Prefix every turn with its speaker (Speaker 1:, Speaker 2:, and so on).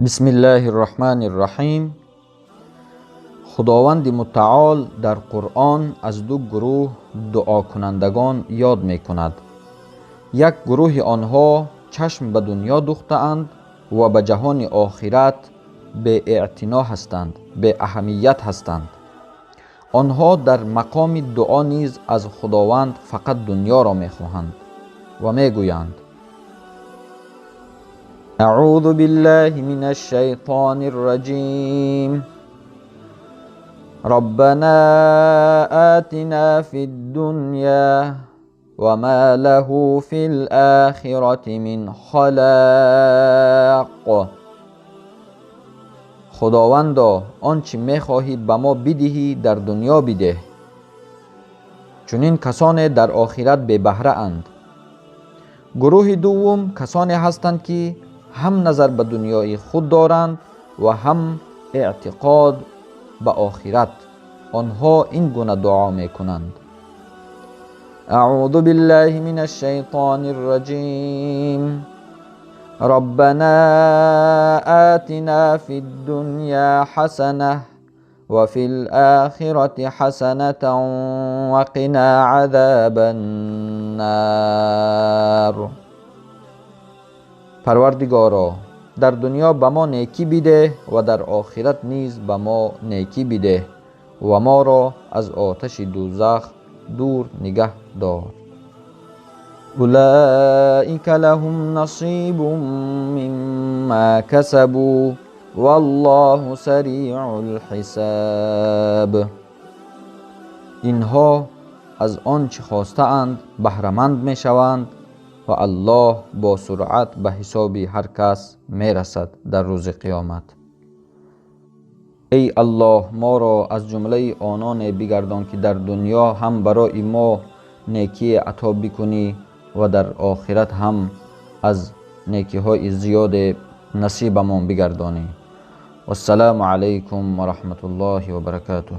Speaker 1: بسم الله الرحمن الرحیم. خداوند متعال در قرآن از دو گروه دعا کنندگان یاد می کند. یک گروه آنها چشم به دنیا دوخته‌اند و به جهان آخرت بی اعتنا هستند، بی اهمیت هستند. آنها در مقام دعا نیز از خداوند فقط دنیا را می خواهند و می گویند: اعوذ بالله من الشیطان الرجیم. ربنا آتنا فی الدنیا وما له فی الآخرة من خلاق. خداوندا، آنچه میخواهی به ما بدهی در دنیا بده. چنین کسانی در آخرت بی بهره اند. گروه دوم کسانی هستند که هم نظر به دنیای خود دارند و هم اعتقاد به آخرت. آنها این گونه دعا میکنند: اعوذ بالله من الشیطان الرجیم. ربنا آتنا فی الدنیا حسنة وفی الآخرة حسنة وقنا عذاب النار. پروردگارا، در دنیا به ما نیکی بده و در آخرت نیز به ما نیکی بده و ما را از آتش دوزخ دور نگه دار. اولئک لهم نصیب مما کسبوا والله سریع الحساب. اینها از آنچه خواسته اند بهره‌مند می شوند و الله با سرعت به حساب هر کس می رسد در روز قیامت. ای الله، ما را از جمله آنان بگردان که در دنیا هم برای ما نیکی عطا بکنی و در آخرت هم از نیکی های زیاد نصیبمان بگردانی. والسلام علیکم و رحمت الله و برکاته.